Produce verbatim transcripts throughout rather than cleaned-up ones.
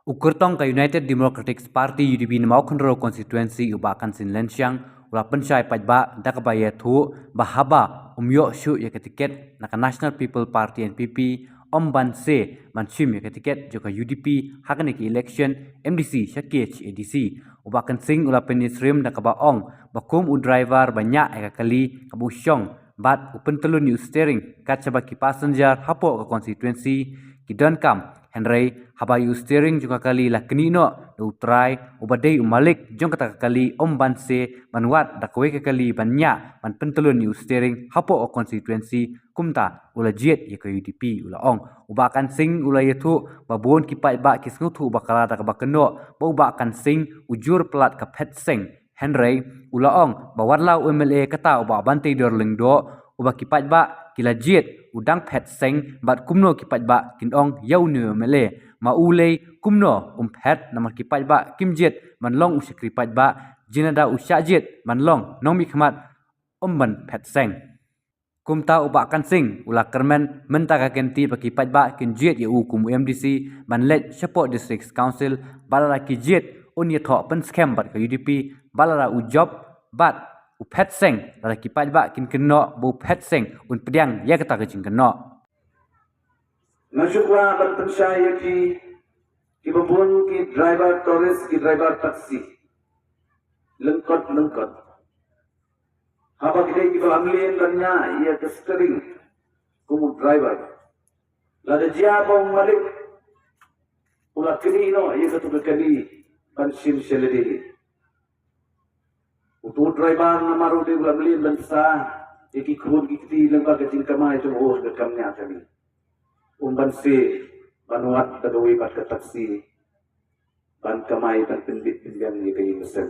U kyrtong ka United Democratic Party, U D P, na Mawkynrew constituency, u Bah Kansing Lenshiang, u la pynshai paidbah da kaba ïathuh ba haba um ïoh shuh ïa ka tiket na ka National People Party, N P P, ym ban se ban shim ïa ka tiket jong ka U D P ha kane ka election M D C sha K H A D C. U Bah Kansing u la pynïasyriem da kaba ong ba kum u driver ba ñiah ïa ka kali kaba u shong bad u pyntlun ïa u steering kat shaba ki passenger hapoh ka constituency ki donkam. Hynrei haba ïa u steering jong ka kali la knieh noh da u trai uba dei u malik jong kata ka kali, ym ban se ban wad da kawei ka kali ban ñiah ban pyntlun ïa u steering hapoh ka constituency. Kumta u la jied ïa ka U D P, u la ong. U Bah Kansing u la ïathuh ba bun ki paidbah ki sngewthuh bakla da kaba kynnoh ba u Bah Kansing u jur palat ka phet seng. Hynrei u la ong ba watla u M L A kata u Bah Banteidor Lyngdoh, uba ki paidbah ki la jied u dang phet seng, bad kumno ki paidbah kin ong ïa une u M L A. Ma u lei kumno um phet, namar ki paidbah kim jied ban long u shakri paidbah, jin lada u shah jied ban long nongmihkhmat ym ban phet seng. Kumta u Bah Kansing u la kyrmen mynta ka kynti ba ki paidbah kin jied ïa u kum u M D C ban leit shapoh District Council, bad lada ki jied un ïathoh pynskhem bad ka U D P, bad lada u jop bad u phet seng, lada ki paidbah kin kynnoh ba u phet seng, un pdiang ïa kata ka jingkynnoh. Nga shu kwah ban pynshai ïa ki, kiba bun ki driver tourist, ki driver taxi, lyngkot lyngkot, haba ki dei kiba la mlien ban ñiah ïa ka steering kum u driver, lada jia ba u malik u la knieh noh ïa katu ka kali ban shim sha lade. Utu u driver namar u dei u la mlien ban sah ïa ki khun ki kti lyngba ka jingkamai jong u ha ka kam ñiah kali, um ban se ban wad da kawei pat ka taxi ban kamai ban pynbit pynbiang ïa ka ïing ka sem.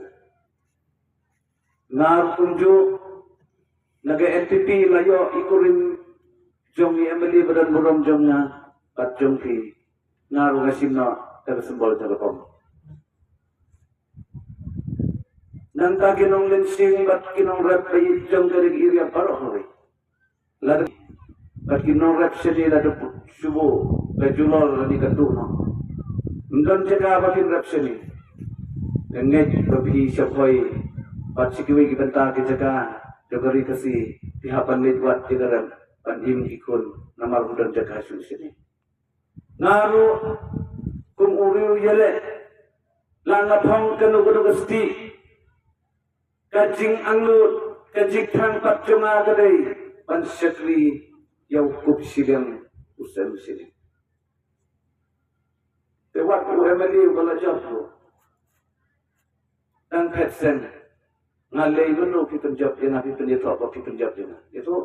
Nga ruh kumjuh, na ka N P P la ïoh i kurim jong i M L A ba don burom jong nga bad jong phi. Nga ruh nga shim noh da ka symbol jong ka bom. Nangta ki nonglynshing bad ki nongrep ba ïeit jong ka ri ka ïa baroh kawei, lada, bad ki nongrep shane lada put shuh ka julor lane ka tuh noh, ym don jaka ba kin rep shane. Nga ngeit ba phi sha Bhoi bad sha kiwei ki bynta ki jaka jong ka ri Khasi phi hap ban leit wad jaka rep ban im ki khun, namar ym don jaka shuh shane. Nga ruh kum u riew ïaleh, la nga phong kano kano ka stieh, ka jingangnud, ka jingthrang pat jong nga ka dei ban shakri ïa u kup shiliang u sem shiliang. Te wat u M L A uba la jop ruh dang phet seng. Nga lei mano phi pynjop ïa nga, phi pynïathoh ba phi pynjop ïa nga? Ïathuh.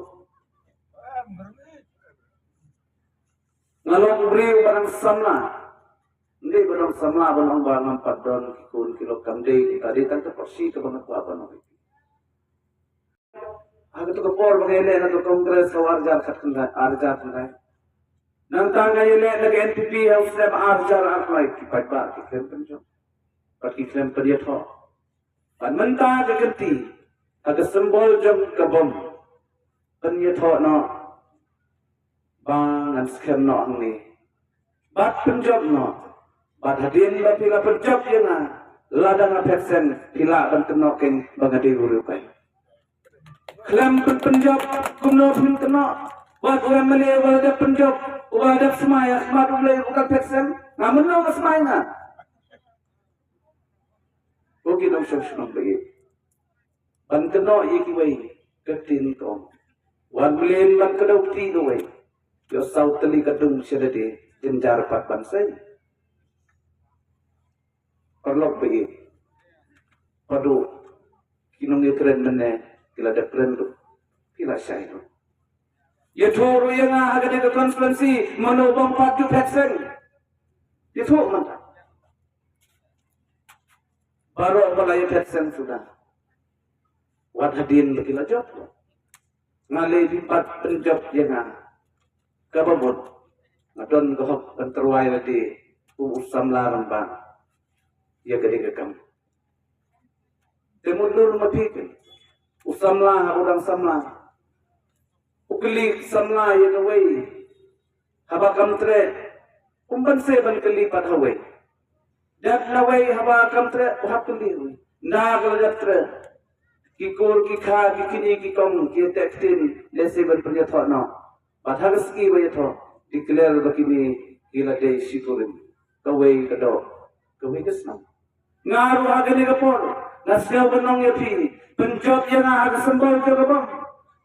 Nga long u briew ba dang samla. Ym dei ba dang samla ban ong ba ngam pat don ki khun ki lok, kam dei, ka dei tang ka parsi kaba nga kwah ban ong. Ha kato ka por ba nga ïaleh na ka Congress ha u ar hajar khatkhyndai, ar hajar khyndai. Nangta nga ïaleh na ka N P P ha u snem ar hajar ar lai, ki paidbah ki khlem pynjop bad ki khlem pynïathoh. Bad mynta ka kynti, ha ka symbol jong ka bom, pynïathoh noh ba ngan skhem noh hangne. Bad pynjop noh. Bad hadien ba phi la pynjop ïa nga, lada nga phet seng, phi lah ban kynnoh keiñ ba nga dei u riewkaiñ. Khlem pyn pynjop, kumno phin kynnoh? Wat u M L A uba la dep pynjop, uba la dep smai ha khmat U Blei ruh u dang phet seng. Nga mynno nga smai nga? Ko ki nongshong shnong ba ïeit, ban kynnoh ïa kiwei ka ktien ka ong, wat mlien ban kdew kti kawei. Ïoh saw tylli ka dung sha lade, jynjar pat ban sei. Paralok ba ïeit, padu ki nongïakren mynne ki la dep kren ruh, ki la shai ruh. Ïathuh ruh ïa nga ha kane ka constituency, mano bym pat ju phet seng? Ïathuh mynta. Baroh ba la ïa phet seng suda, wat hadien ba ki la jop. Nga lei phi pat pynjop ïa nga, kaba mut nga don ka hok ban tyrwa ïa lade kum u samla rangbah ïa ka dei ka kam. Te mut lur ma phi, u samla ha u dang samla, u kylli samla ïa kawei, haba kam treh, um ban sei ban kylli pat ha uwei. Dep na wei haba kam treh u hap kylli wei. Na ka la dep treh. Ki kur ki kha ki kñi ki kong ki tek tin lehse ban pynïathoh noh. Bad ha ka sngi ba ïathoh declare ba kine ki la dei shi kurim. Kawei ka doh, kawei ka snam. Nga ruh ha kane ka por nga sngew ban ong ïa phi, pynjop ïa nga ha ka symbol jong ka bom.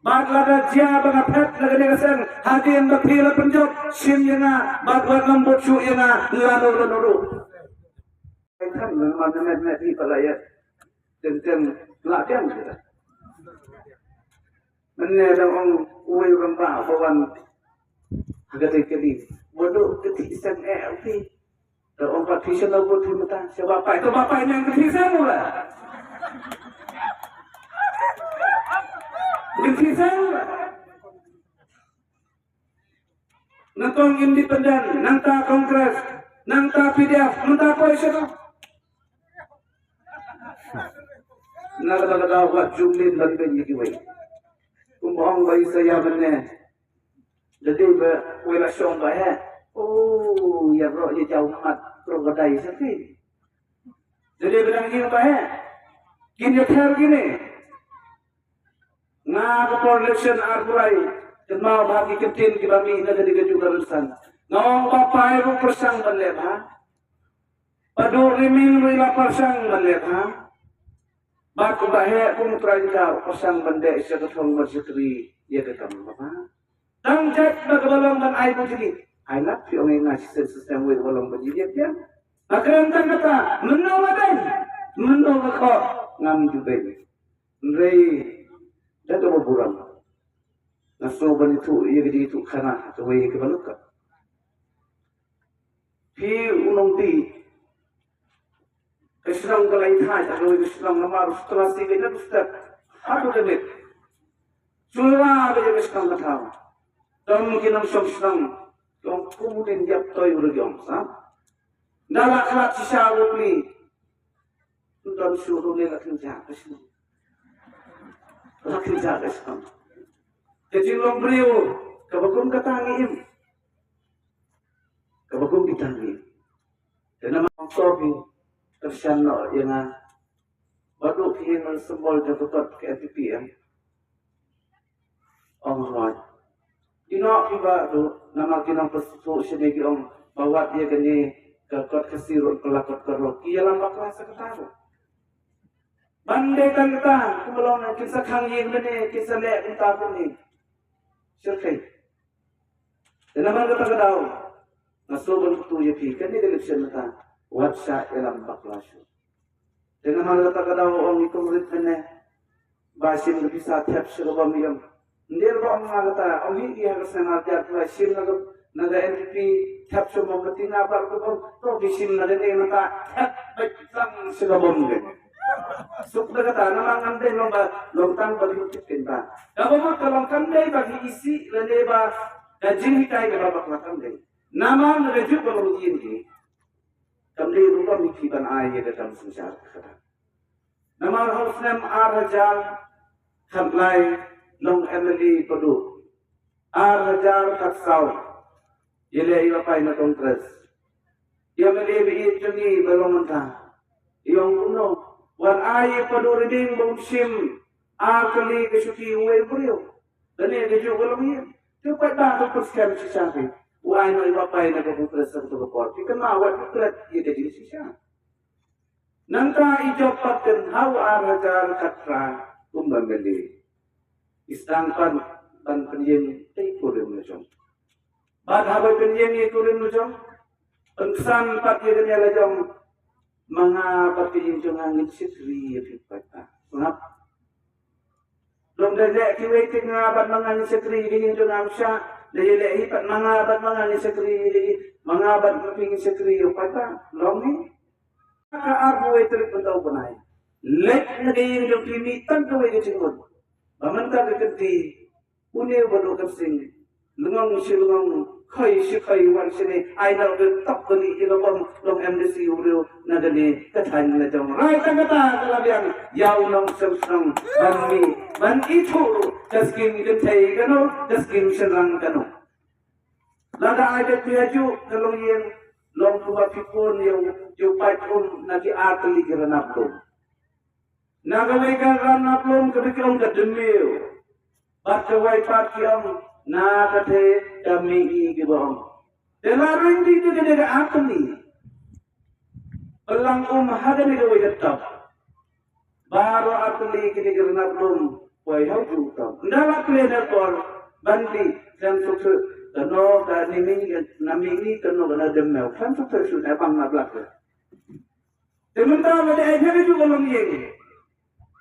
Bad lada jia ba nga phet na kane ka seng hadien ba phi la pynjop, shim ïa nga bad wat nym bud shuh ïa nga lano lano ruh. Ai than, man met met hi pala ïa. Teng teng la biang kita. Mynne dang ong uwei u rangbah ba wan ha kata ka kali. Ba duk ka thih seng eh u phi. Dang ong pat phi sha na bud phi mynta sha ba pai, to ba pai neng ka thih seng u la. Ka thih seng u la. Nyngkong independent, nangta Congress, nangta P D F, nangta poi sha ka. Na kata ka daw wat jumlin ban beiñ ïa kiwei. Kum ong ba Isaiah mynne. Da dei ba wei la shong ba heh. Oh, ïaroh ïa jaw mat krokodil sa ki. Da dei ba dang ïing ba heh. Kin ïather kine. Nga ka por election ar phew lai, kynmaw bha ki kyntien kiba mih na ka dei ka juk ka rynsan. Nga ong ba pai ruh pyrshang ban leh bha. Ba duk riming ruh i la pyrshang ban leh bha. Bad uba heh kum u trai ka pyrshang ban dei sha ka thong ban shakri ïa ka kam ba bha. Tang jait ba ka ba long ban ai bujli. Ai lap phi ong ïa nga shisien shisien wei ba long ban ïa ïa. Nga kren tang kata, mynno ba dei, mynno ba khoh, ngam ju dei. Hynrei da kaba burom nga sngew ban ïathuh ïa ka jingïathuh khana ha kawei ka ba lukap. Phi u nongdie ka shnong ka la ïathait ha kawei ka shnong namar u stra si ka ïa u step ha tu ka mit. Shuwa ka ïa ka shnong ka thaw. Dom ki nongshong shnong ki ong kum u dei ïap toi u ruh ki ong sa. Da la khlad shisha u pli. Don shuh ruh ne la kynjah ka shnong. La kynjah ka shnong. Ka jinglong briew kaba kum kata ngi im. Kaba kum kita ngi im. Te namar ong to phi kyrshan noh ïa nga. Ba duk phi ïeng symbol jong ka kot ka N P P em. Ong hooid. Ïeh noh phi Bah Duh, namar ki nongpynsngewthuh shane ki ong ba wat ïa kane ka kot Khasi ruh ka la kot ka rok. Ki ïalam bakla sa kata ruh. Ban dei tang kata, kumba long na kin sa khang ïing lane kin sa leh kumta kumne. Shyrkhei. Te namar kata ka daw nga sngewbha ban kyntu ïa phi kane ka election mynta wat shah ïalam bakla shuh. Te namar kata ka daw ong i kong rit mynne ba shim ka pisa thep sha ka bom ïa. Ym dei ba ong nga kata, ong hi i ha ka snem ar hajar phra shim na ka, na ka N P P thep sha bom ka, te nga bar ka bom to ki shim na kane mynta thep beit tang sha ka bom ke. Suk da kata namar ngam dei long ba long tang ba ki tip pynban. Kaba mut ka long kam dei ba ki isih lane ba ka jinghikai kaba bakla kam dei. Namar na ka juk ba long ïing ki. Kam dei rukom ïa ki ban ai ïa ka kam synshar ka kata. Namar ha u snem ar hajar khatlai long M L A Padu. Ar hajar khatsaw ïaleh ïa u paidbah Congress. Ïa M L A ba ïeit jong ngi ba long mynta. Ïa ong kumno wan ai ïa Padu Riding ba un shim ar tylli ka shuki uwei u briew. Lane ka juk ka long ïa. Te u paidbah to pyrshang shisha phi. U ai noh ïa u paidbah na ka Congress sa kata ka por. Phi kynmaw wat phi klet ïa ka jingshisha. Nangta i jop pat kynha u ar hajar khatphra kumba mynta. I sdang pat ban pynïeng ïa i kurim la jong. Bad haba pynïeng ïa i kurim la jong, pynksan pat ïa kane la jong. Ma nga bad ka ïing jong nga ngin shakri ïa phi pat. Sngap. Long da leh kiwei te nga bad ma nga ngin shakri ïa ka ïing jong nga, ym shah. Da ïaleh hi pat ma nga bad ma nga ngin shakri ïa ka ïing, ma nga bad ma phi ngin shakri ïa u paidbah. Long hi. Ka arphew wei tarik mynta u bnai. Leit na ka ïing jong phi mih tang kawei ka jingmut. Ba mynta ka kynti une uba duk ka sing. Lengong shi lengong, khoi shi khoi, wan shane, ai noh ka top kali ïa ka bom, long M D C u briew na kane ka thaiñ la jong. Rai tang kata ka la biang ïa u nongshong shnong ban mih ban ithuh ka skim kynthei kano, ka skim shynrang kano. Lada ai beit phi ha juh ka longïing Long kumba phi pun ïa u, ïa u paid um na ki artylli ki ranab lum. Na kawei ka ranab lum kaba ki ong ka Dmiew. Bad kawei pat ki ong na kata ka Mihngi kiba ong. Te la ring dei dei ka artylli. Pynlang um ha kane kawei ka top. Baroh artylli kine ki ranab lum poi ha u juh u top. Ynda la plie na por ban dih khlem suk suk, kano ka na Mihngi, na Mihngi, kano ka na Dmiew, khlem suk suk shuh, na bang na blah. Te mynta la dei ai ha ka juh ka longïing.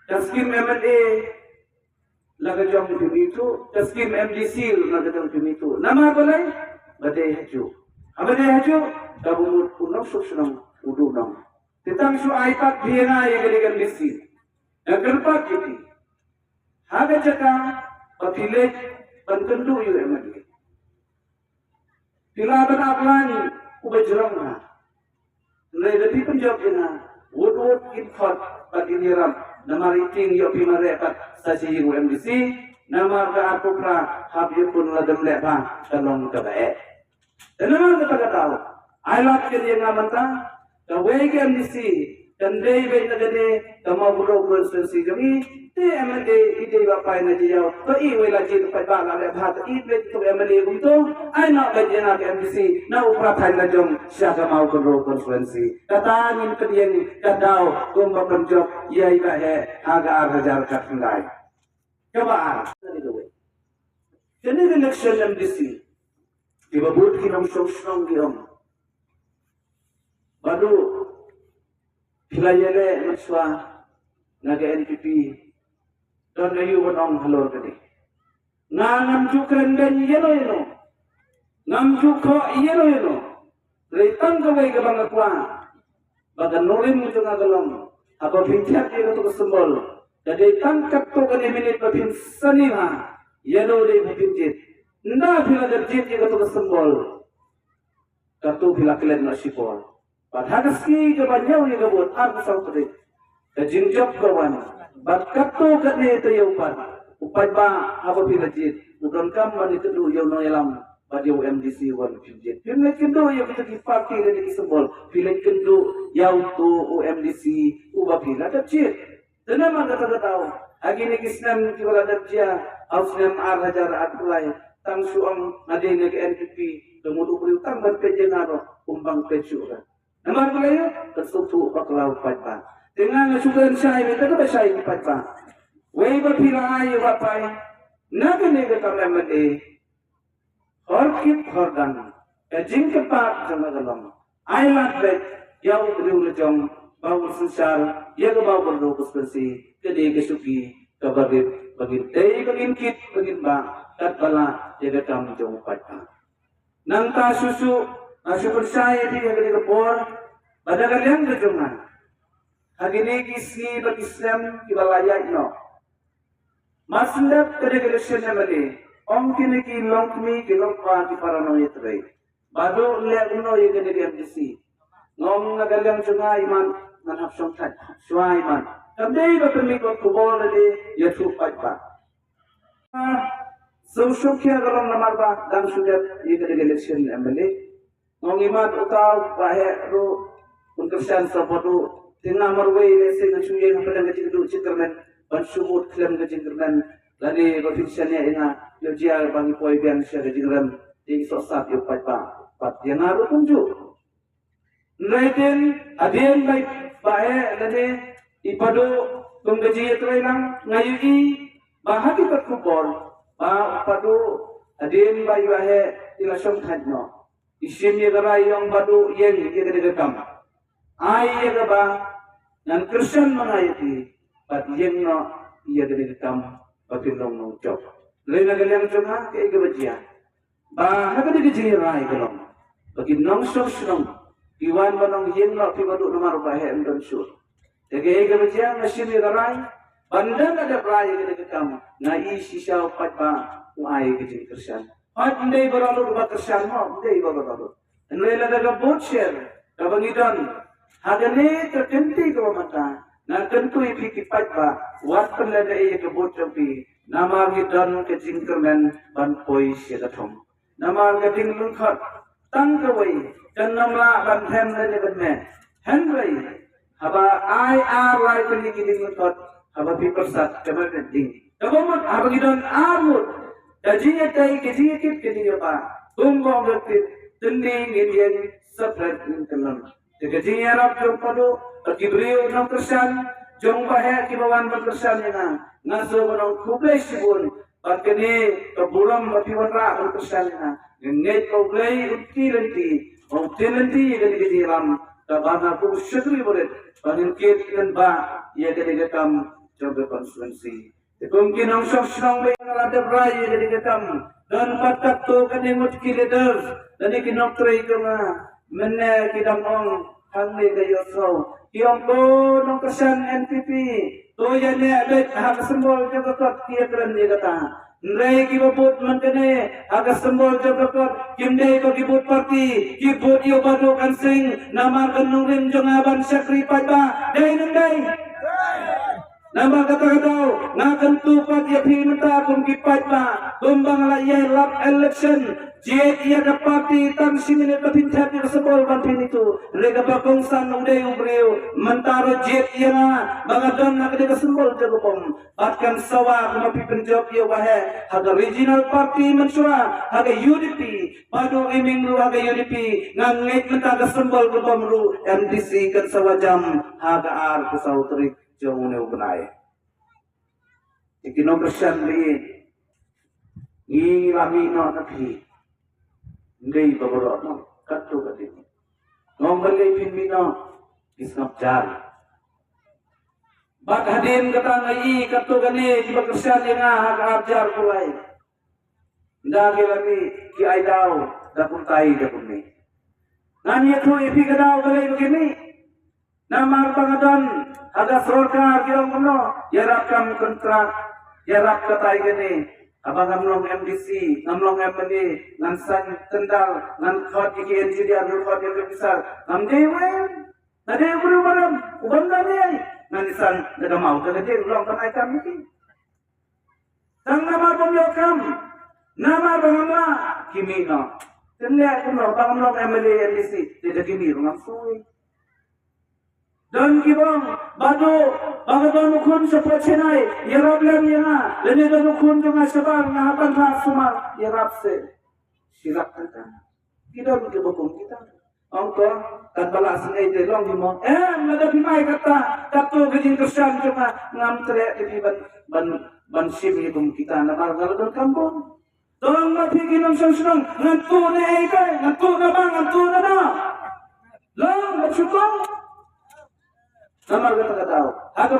Ka skim M N A la ka jong phi mih thuh, ka skim M D C la ka jong phi mih thuh. Namar balei? Ba dei ha juh. Haba dei ha juh, kaba mut u nongshong shnong u duh nong. Te tang shu ai pat phi ïa nga ïa ka dei ka M D C. Nga kyrpad ïa phi, ha ka jaka ba phi leit ban kynduh ïa u M N A, phi lah ban ap line uba jrong ha. Hynrei lada phi pynjop ïa nga, wut wut kin khot bad kin ïarap. Namar i tieng ïoh phi mareh pat sa sha ïing u M D C. Namar ka arphew phra hap ïa pun, lada ym leh bha ka long kaba eh. Te namar kata ka daw, ai lad kane ïa nga mynta, kawei ka M D C kan dei beit na kane ka Mawkynrew constituency jong i. Te M N A i dei ba phai na Jaïaw, to i wei la jied, paidbah la leh bha, to i beit to M N A kumto. Ai noh beit ïa nga ka M D C na u phra thaiñ la jong sha ka Mawkynrew constituency. Kata ngin pdiang ka daw kumba pynjop ïa i Bah Heh ha ka ar hajar khatkhyndai. Kaba ar. Kane ka election M D C, kiba bun ki nongshong shnong ki ong, Bah Duh, phi la ïaleh mynshuwa na ka N P P, don aïu ban ong halor kane? Nga ngam ju kren beiñ ïano ïano, ngam ju khoh ïano ïano. Hynrei tang kawei kaba nga kwah ba ka nongrim jong nga ka long, haba phin thep ïa kato ka symbol, ka dei tang katto katne minit ba phin sani bha ïano dei ba phin jied. Ynda phi la dep jied ïa kato ka symbol, kato phi la klet noh shipor. Bad ha ka sngi kaba ñiew ïa ka vote, arphew saw tarik, ka jingjop ka wan. Bad katto katne taïew pat, u paidbah haba phi la jied, u donkam ban ïakynduh ïa u nongïalam bad ïa u M D C uba phi jied. Phim leit kynduh ïa kita ki party lane ki symbol, phi leit kynduh ïa uto u M D C uba phi la dep jied. Te namar kata ka daw, ha kine ki snem kiba la dep jia, ha u snem ar hajar arphew lai, tang shu ong nga dei na ka N P P, ka mut u briew tang ban peit ïa nga ruh ym bang peit shuh ka. Namar balei? Ka sngewthuh bakla u paidbah. Te nga nga shu kren shai, beit kaba shai ki paidbah. Wei ba phi la ai ïa u Bah Pai na kane ka kam M N A, hor kit hor dang, ka jingkyrpad jong nga ka long, ai lad beit ïa u briew la jong ba u synshar ïa ka Mawkynrew constituency, ka dei ka shuki kaba rit ba ngin dei, ba ngin kit, ba ngin bah katba lah ïa ka kam jong u paidbah. Nangta shuh shuh nga shu pynshai ïa phi ha kane ka por ba da ka liang ka jong nga, ha kine ki sngi bad ki snem kiba la ïaid noh, mar shu dep kane ka election M N A, ong kine ki longkmie ki longkpa ki para nongïatrei, Bah Duh, leh kumno ïa kane ka M D C? Nga ong na ka liang jong nga, imat ngan hap shong thait shuwa, imat. Kam dei ba pynmih kot khubor lane ïathuh paidbah. Sngewsih khia ka long namar ba dang shu dep ïa kane ka election M N A. Nga ong imat uta u Bah Heh ruh un kyrshan sa Bah Duh. Te nga marwei lehse ngan shu ïeng hapdeng ka jingduh jingkyrmen ban shu bud khlem ka jingkyrmen, lane ba phin shaniah ïa nga, ïoh jia ba ngi poi biang sha ka jingrem, te ngi sohsat ïa u paidbah bad ïa nga ruh kumjuh. Hynrei hadien ba i Bah Heh lane i Bah Duh kum ka jingïatreilang, nga ïohi ba ha ki kot khubor ba u Bah Duh, hadien ba i Bah Heh i la shong thait noh, i shim ïa ka rai, i ong Bah Duh, ïeng ïa kane ka kam. Ai ïa kaba ngan kyrshan ma nga ïa phi bad ïeng noh ïa kane ka kam ba phin long nongjop. Hynrei na ka liang jong nga, kaei kaba jia? Ba ha kane ka jingïarai ka long ba ki nongshong shnong ki wan ban ong, ïeng noh phi Bah Duh, namar u Bah Heh um don shuh. Te kaei kaba jia? Nga shim ïa ka rai, ba ynda nga dep rai ïa kane ka kam, nga ïohi shisha u paidbah u ai ka jingkyrshan. Hooid, ym dei baroh lut ba kyrshan mo, ym dei baroh lut. Hynrei lada ka vote share kaba ngi don ha kane ka kynti kaba mynta, nga kyntu ïa phi ki paidbah, wat pynlehnohei ïa ka vote jong phi, namar ngi don ka jingkyrmen ban poi sha ka thong. Namar ka ding lyngkot tang kawei, kan ym lah ban them lane ban meh. Hynrei haba ai ar lai tylli ki dienglikot, haba phi pyrsad, kaba mut ding, kaba mut haba ki don ar ngut, ka jingïatei, ka jingïakit, ka jingïabah, kumba ong ka ktien, tylli ngin ïeng, sepret ngin kyllon. Te ka jingïarap jong padu, bad ki briew nongkyrshan jong U Baheh kiba wan ban kyrshan ïa nga, nga sngewbha ban ong khublei shibun. Bad kane ka burom ba phi wanrah ban kyrshan ïa nga, nga ngeit ba U Blei un kti lynti, un kti lynti ïa kane ka jingïalam, kaba nga kum u shakri barit, ba ngin kit ngin bah ïa kane ka kam jong ka constituency. Te kum ki nongshong shnong, ba nga la dep rai ïa kane ka kam, don pat katto katne ngut ki leaders lane ki nongtrei jong nga, mynne ki dang ong hangne ka ïohsngew, ki ong ko nongkyrshan N P P, to ïa neh beit ha ka symbol jong ka kot, ki ïakren ïa kata. Hynrei kiba bud man kane ha ka symbol jong ka kot, kim dei ba ki bud party, ki bud ïa u Bah Dukan Sing, namar ka nongrim jong nga ban shakri paidbah. Dei ne ym dei? Namar kata ka daw nga kyntu pat ïa phi mynta kum ki paidbah, kumba nga la ïalap election, jied ïa ka party tang shi minit ba phin thep ïa ka symbol ban pynithuh. Hynrei kaba kongsan u dei u briew, mynta ruh jied ïa nga ba nga don ha kane ka symbol jong ka bom. Bad kan sawa kumba phi pynjop ïa U Baheh ha ka regional party mynshuwa ha ka U D P, bad u Iming ruh ha ka U D P, nga ngeit mynta ka symbol ka bom ruh M D C kan sawa jam ha ka arphew saw tarik jong une u bnai. Te ki nongkyrshan ba ïeit, ngi la mih noh na phi. Ym dei ba baroh noh, katto katne. Nga ong balei phin mih noh? Ki sngap jar. Bad hadien kata nga ïohi katto katne kiba kyrshan ïa nga ha ka ar hajar kulai. Ynda ki la mih, ki ai daw da kumtai da kumne. Ngan ïathuh ïa phi ka daw balei ba ki mih. Namar ba nga don ha ka sorkar, ki ong kumno, ïarap kam kontrak, ïarap katai kane. Haba ngam long M D C, ngam long M L A, ngan saiñ tender, ngan khot ïa ki engineer, ngan khot ïa ki officer. Ngam dei wei. Nga dei u briew barim, u bym don ei. Ngan ïasaiñ da ka maw, da ka dei u long ban ai kam ïa ki. Tang namar bym ïoh kam, namar ba ngam lah, ki mih noh. Te leh kumno ba ngam long M L A, M D C, te da ki mih ruh ngam sngewsih. Don kiba ong, ba dei ba nga don u khun shapoh Chennai, ïarap lem ïa nga, lane don u khun jong nga shabar, nga hap ban rah sumar, ïarap seh. Shi lak tyngka. Ki don kiba kum kita. Ong ko, katba la sngew te long hi mo. Em, lada phi mai kata, katto ka jingkyrshan jong nga, ngam treh te phi ban, ban, ban shim ïa kum kita namar nga la don kam bun. Tang ma phi ki nongshong shnong, ngan tuh ne ei te, ngan tuh na bank, ngan tuh na dap. Long, ban shu tuh. Namar kata ka daw. Ha ka